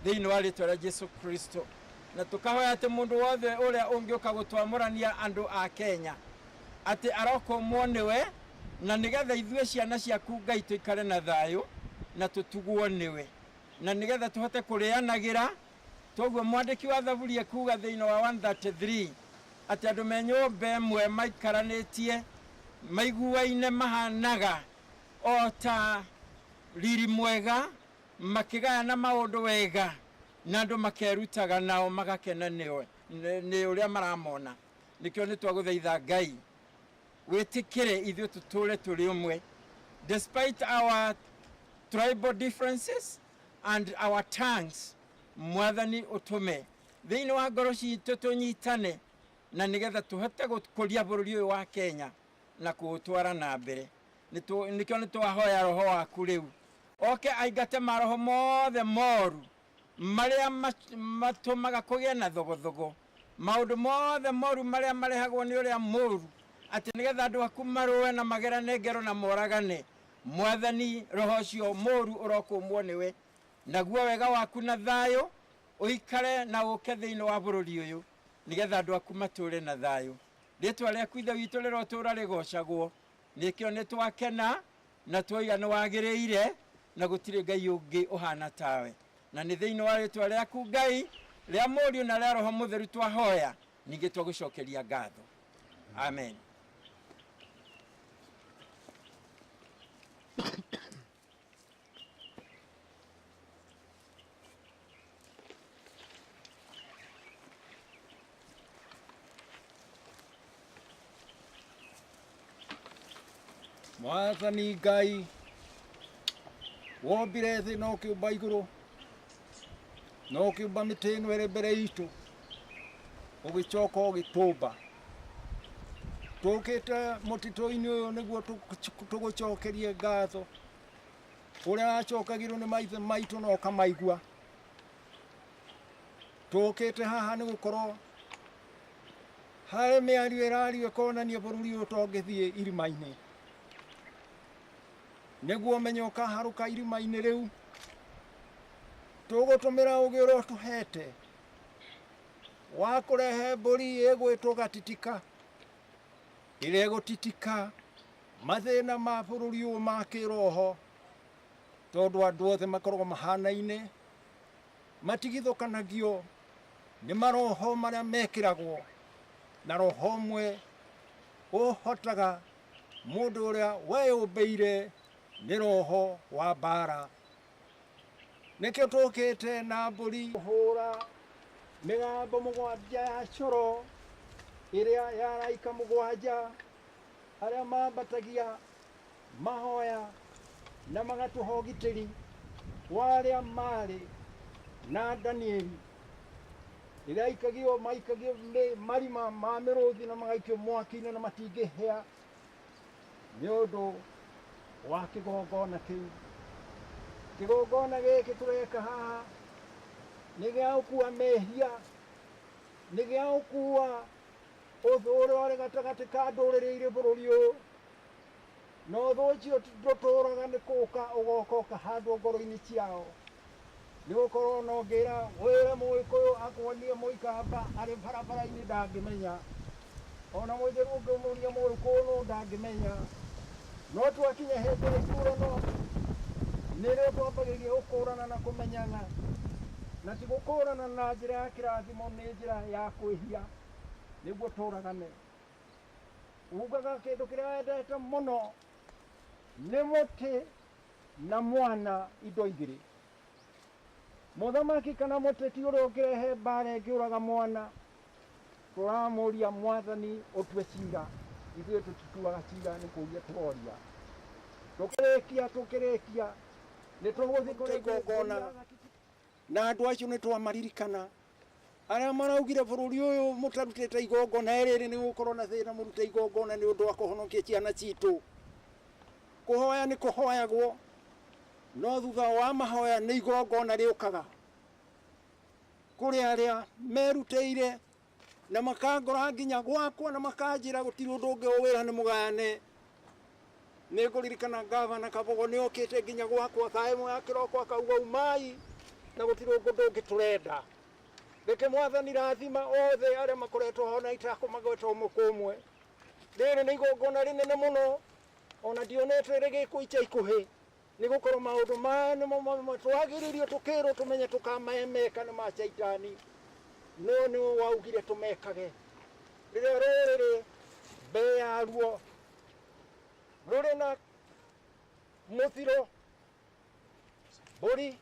Thĩinĩ wa rĩtwa rĩa Jesu Kristo. Na tũkahoya atĩ mũndũ wothe ũrĩa ũngĩũka gũtwamũrania andũ a Kenya, atĩ arokũmwo nĩwe, na nĩgetha ithuĩ ciana ciaku Ngai tũikare na thayũ na tũtugwo nĩwe, na nĩgetha tũhote kũrĩanagĩra. Toguo mwandĩki wa Thaburi ekuga thĩinĩ wa 133 atĩ andũ me nyũmba ĩmwe maikaranĩtie maiguaine mahanaga o ta riri mwega, makĩgayana maũndũ wega, na andũ makerutaga nao magakena nĩwe nĩ ũrĩa maramona. Nĩkĩo nĩ twagũthaitha Ngai wĩtĩkĩre ithuĩ tũtũre tũrĩ ũmwe despite our tribal differences and our tongues. Mwathani ũtũme thĩinĩ wa ngoro citũ tũnyitane, na nĩgetha tũhote gũkũria bũrũri ũyũ wa Kenya na kũũtwara na mbere. Nĩkĩo nĩ twahoya roho waku rĩu oke aingate maroho mothe moru marĩa matũmaga kũgĩe na thogothogo, maũndũ mothe moru marĩa marehagwo nĩ ũrĩa mũru, atĩ nĩgetha andũ aku marũe na magerane ngero na moragane. Mwathani, roho ũcio mũru ũrokũmwo nĩwe, naguo wega waku na thayũ ũikare na ũke thĩinĩ wa bũrũri ũyũ, nĩgetha andũ aku matũre na thayũ. Rĩtwa rĩaku Ithe witũ rĩrotũra rĩgocagwo. Nĩkĩo nĩ twakena na twoiga nĩ wagĩrĩire, na gũtirĩ Ngai ũngĩ ũhana tawe. Na nĩ thĩinĩ wa rĩtwa rĩaku Ngai, rĩa Mũriũ na rĩa Roho Mũtheru twahoya, ningĩ twagũcokeria ngatho. Amen. Mwathani Ngai wombire thĩ na ũkĩũmba igũrũ na ũkĩũmba mĩtĩ ĩno ĩrĩ mbere itũ, ũgĩcoka ũgĩtũmba. Tũkĩte mũtitũ-inĩ ũyũ nĩguo tũgũcokerie ngatho ũrĩa wacokagĩrwo nĩ maithe maitũ na ũkamaigua. Tũkĩte haha nĩ gũkorwo harĩ mĩario ĩrario ĩkonania bũrũri ũyũ tongĩthiĩ irima-inĩ. Nĩguo ũmenye ũkaharũka irima-inĩ rĩu, tũgũtũmĩra ũgĩ ũrĩa ũtũhete wa kũrehe mbũri ĩgwĩtwo gatitika, ĩrĩa ĩgũtitika mathĩna ma bũrũri ũyũ ma kĩroho, tondũ andũ othe makoragwo mahanaine, matigithũkanagio nĩ maroho marĩa mekĩragwo, na roho ũmwe ũhotaga mũndũ ũrĩa weyũmbĩire nĩ roho wa mbara. Nĩkĩo tũkĩte na mbũri hũra mĩgambo mũgwanja ya coro ĩrĩa ya araika mũgwanja arĩa mambatagia mahoya na magatũha ũgitĩri wa arĩa marĩ na Danieli. Rĩrĩa aikagio maikagio marima ma mĩrũthi na magaikio mwaki-inĩ na matingĩhĩa nĩ ũndũ wa kĩgongona kĩu. Kĩgongona gĩkĩ tũreka haha nĩ gĩa gũkua mehia, nĩ gĩa gũkua ũthũ ũrĩa ũrĩ gatagatĩ ka ndũrĩrĩ irĩ bũrũri ũyũ. Na ũthũ ũcio ndũtũraga nĩ kũũka ũgoka ũkahandwo ngoro-inĩ ciao. Nĩ gũkorwo no ngĩra wĩre Mũgĩkũyũ akuonie Mũikamba arĩ barabara-inĩ ndangĩmenya. Ona Mũnjaruo ũngĩmũria Mũgĩkũyũ nũ ndangĩmenya. No twakinya hĩndĩ ya ithurano nĩrĩo twambagĩrĩria gũkũrana na kũmenyana. Na ti gũkũrana na njĩra ya kĩrathimo, nĩ njĩra ya kwĩhia nĩguo tũragane. Ugaga kĩndũ kĩrĩa wendete mũno nĩ mũtĩ na mwana, indo igĩrĩ. Mũthamaki kana mũteti ũrĩa ũngĩrehe mbara ĩngĩũraga mwana, tũramũria Mwathani ũtue cira, ithuĩ tũtituaga cira nĩ kũria tũroria. Tũkĩrĩkia tũkĩrĩkia nĩ tũgũthiĩ kũrĩ igongona na andũ acio nĩ twamaririkana arĩa maraugire bũrũri ũyũ mũtarutĩte igongona rĩrĩ nĩ gũkorwo na thĩna, mũrute igongona nĩ ũndũ wa kũhonokia ciana citũ. Kũhoya nĩ kũhoyagwo, no thutha wa mahoya nĩ igongona rĩũkaga kũrĩ arĩa merutĩire na makangora nginya gwakwa na makanjĩra gũtirĩ ũndũ ũngĩ wĩra nĩ mũgayane. Nĩ ngũririkana ngavana Kabogo nĩ okĩte nginya gwakwa thaa ĩmwe ya kĩroko akauga umai. Na gũtirĩ ũndũ ũngĩ tũrenda. Reke Mwathani rathima othe arĩa makoretwo ho na itakũmagweta ũmwe kwa ũmwe. Rĩrĩ nĩ igongona rĩnene mũno, ona ndionete rĩgĩkwo ica ikuhĩ, nĩ gũkorwo maũndũ maya nĩmo twagĩrĩirio tũkĩrwo tũmenye tũkamemeka nĩ ma Shaitani, no nĩwe waugire tũmekage. Rĩrĩa rũrĩrĩ mbere yaruo rũrĩ na mũthiro, mbũri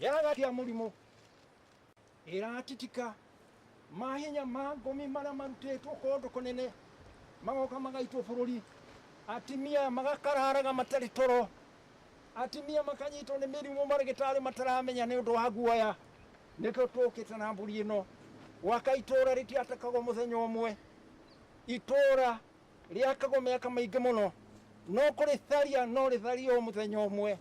yagatia mũrimũ ĩratitika mahinya ma ngomi marĩa marutĩtwo kũndũ kũnene magoka magaitwo bũrũri, atimia magakararaga matarĩ toro, atimia makanyitwo nĩ mĩrimũ marĩgĩtarĩ mataramenya nĩ ũndũ wa guoya. Nĩkĩo tũkĩte na mbũri ĩno gwaka itũra rĩtiatakagwo mũthenya ũmwe, itũra rĩakagwo mĩaka mĩingĩ mũno, no kũrĩtharia no rĩthario mũthenya ũmwe.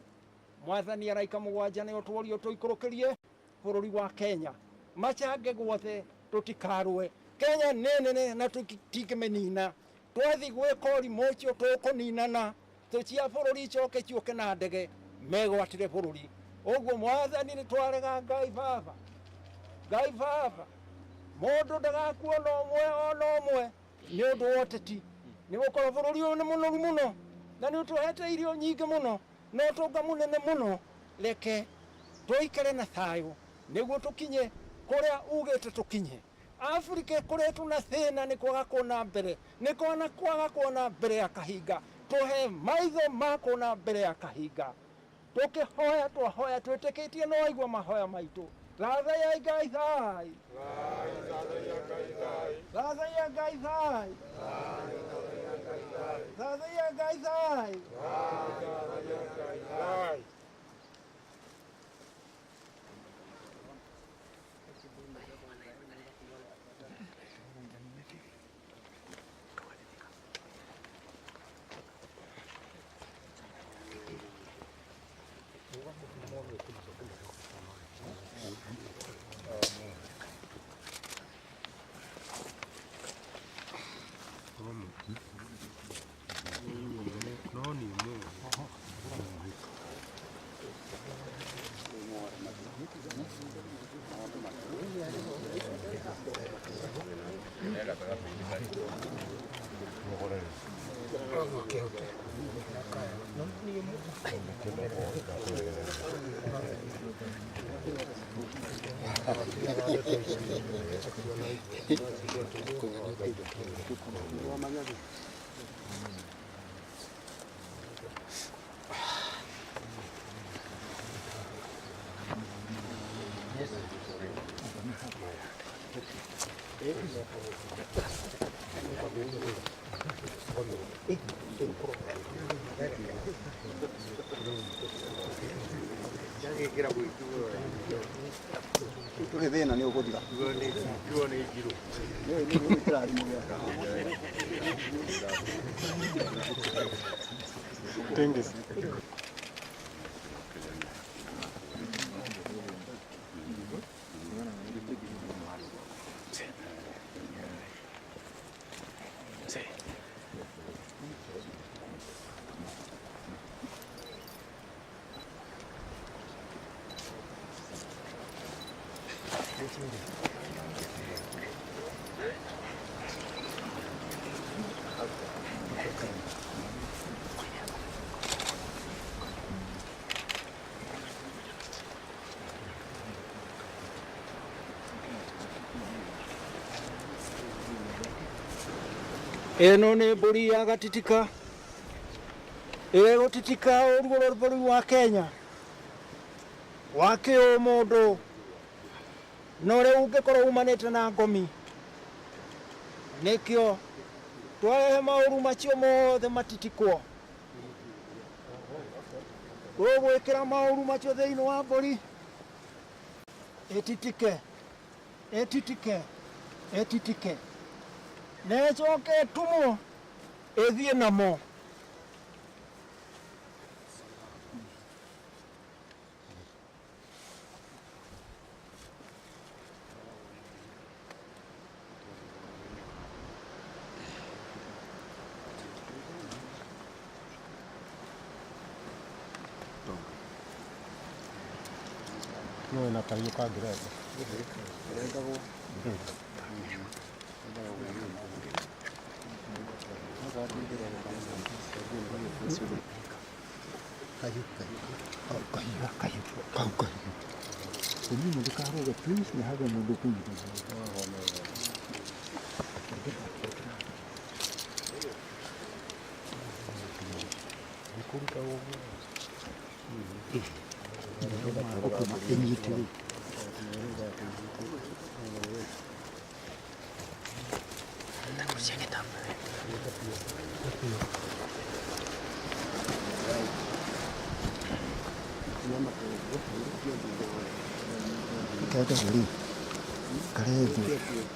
Mwathani araika mũgwanja nĩo tworio tũikũrũkĩrie bũrũri wa Kenya, machange guothe tũtikarũe. Kenya nĩ nene na tũtingĩmĩnina, twathi gwĩka ũrimũ ũcio tũkũninana, thũ cia bũrũri icoke ciũke na ndege megwatĩre bũrũri. Ũguo Mwathani nĩ twarega Ngai Baba, Ngai Baba, mũndũ ndagakuo ona ũmwe ona ũmwe nĩ ũndũ wa ũteti, nĩ gũkorwo bũrũri ũyũ nĩ mũnoru mũno na nĩ ũtũhete irio nyingĩ mũno na ũtonga mũnene mũno. Reke tũikare na thayũ nĩguo tũkinye kũrĩa ugĩte tũkinye. Afrika ĩkoretwo na thĩna nĩ kwaga kuona mbere, nĩ kwana kwaga kuona mbere ya kahinga. Tũhe maitho ma kuona mbere ya kahinga. Tũkĩhoya twahoya twĩtĩkĩtie no waigua mahoya maitũ. Thathaiya Ngai thai, thathaiya Ngai thai, thathaiya Ngai thai. Tũrĩ thĩna nĩ ũgũthira. Ĩno nĩ mbũri ya gatitika ĩgũtitika ũruo rwa bũrũri wa Kenya wa kĩũmũndũ na ũrĩa ũngĩkorwo umanĩte na ngomi. Nĩkĩo twarehe maũru macio mothe matitikwo, tũgwĩkĩra maũru macio thĩinĩ wa mbũri ĩtitike, ĩtitike, ĩtitike, na ĩcoke ĩtumwo ĩthiĩ namo. No na kahiũ kangĩrenga. Kahiũ kahiũ kahiũ kahiũ kau kahiũ. Mũndũ ndũkarũge please nĩ hagĩe mũndũ ũkũnyita.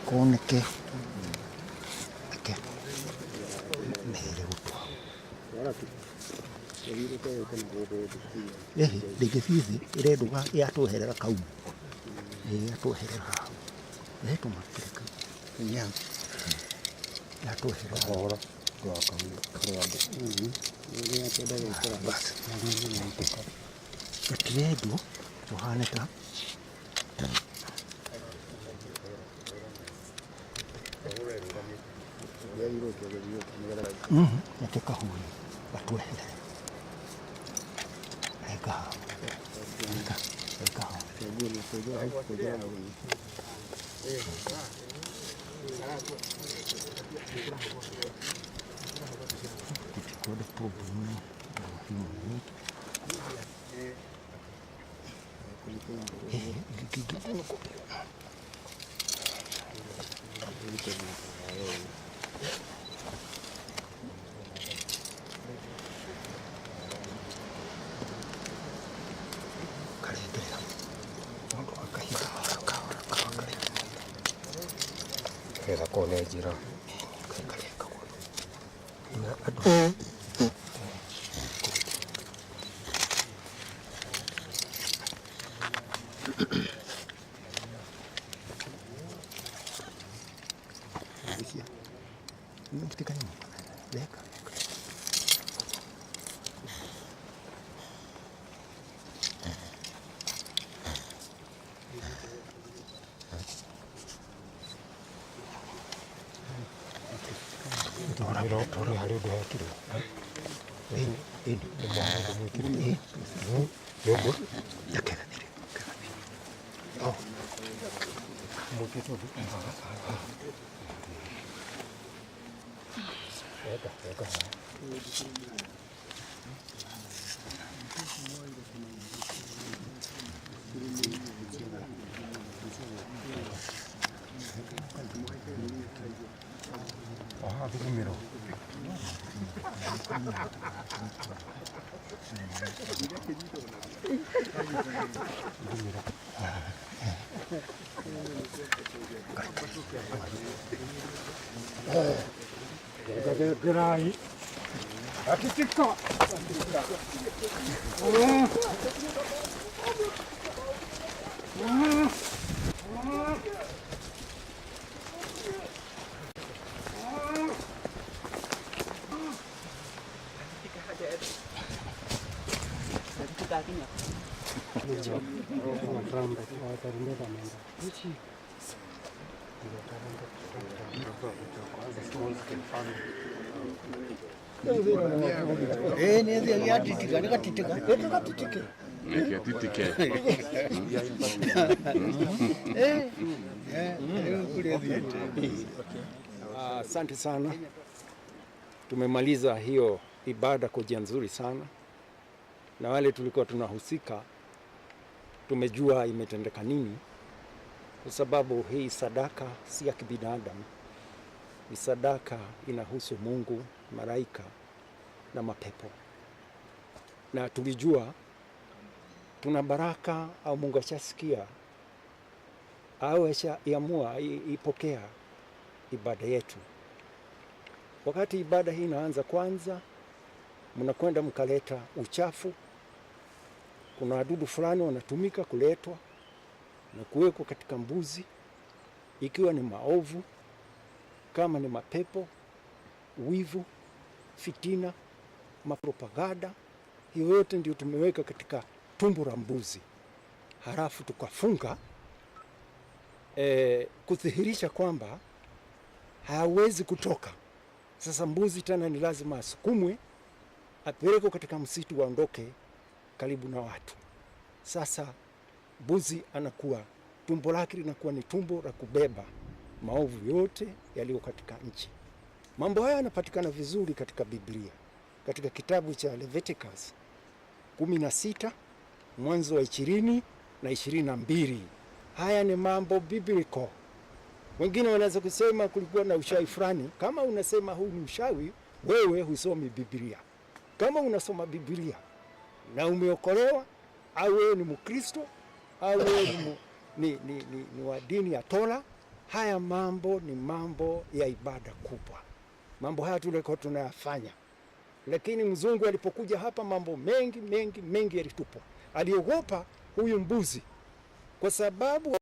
Koneke ndĩngĩthiĩ thĩ ĩrendwo yatweherera kauma yatweherera haha ĩtũmakĩre kau yatweherera Kahora. Basi gatirendwo tũhane ta nake kahuhi gatweherere reka haha reka reka haha. Tutikwenda problem Ketha kone njĩra. Harĩ ũndũ hekirwo. Aha, thugumĩrwo. Asante sana. Tumemaliza hiyo ibada kwa njia nzuri sana, na wale tulikuwa tunahusika tumejua imetendeka nini, kwa sababu hii sadaka si ya kibinadamu, ni sadaka inahusu Mungu, malaika na mapepo, na tulijua tuna baraka au Mungu ashasikia au ashaiamua ipokea ibada yetu. Wakati ibada hii inaanza, kwanza mnakwenda mkaleta uchafu. Kuna wadudu fulani wanatumika kuletwa na kuwekwa katika mbuzi, ikiwa ni maovu, kama ni mapepo, wivu, fitina, mapropaganda, hiyo yote ndio tumeweka katika tumbo la mbuzi. Halafu tukafunga kudhihirisha kwamba hawezi kutoka. Sasa mbuzi tena ni lazima asukumwe apelekwe katika msitu, waondoke karibu na watu. Sasa mbuzi anakuwa tumbo lake linakuwa ni tumbo la kubeba maovu yote yaliyo katika nchi. Mambo haya yanapatikana vizuri katika Biblia, katika kitabu cha Leviticus 16 mwanzo wa 20 na 22. Haya ni mambo biblical. Wengine wanaweza kusema kulikuwa na ushawi fulani. Kama unasema huu ni ushawi, wewe husomi Biblia. Kama unasoma Biblia na umeokolewa, au wewe ni Mkristo au wewe ni wa dini ya Tola, haya mambo ni mambo ya ibada kubwa. Mambo haya tulikuwa tunayafanya, lakini mzungu alipokuja hapa mambo mengi mengi mengi yalitupwa. Aliogopa huyu mbuzi kwa sababu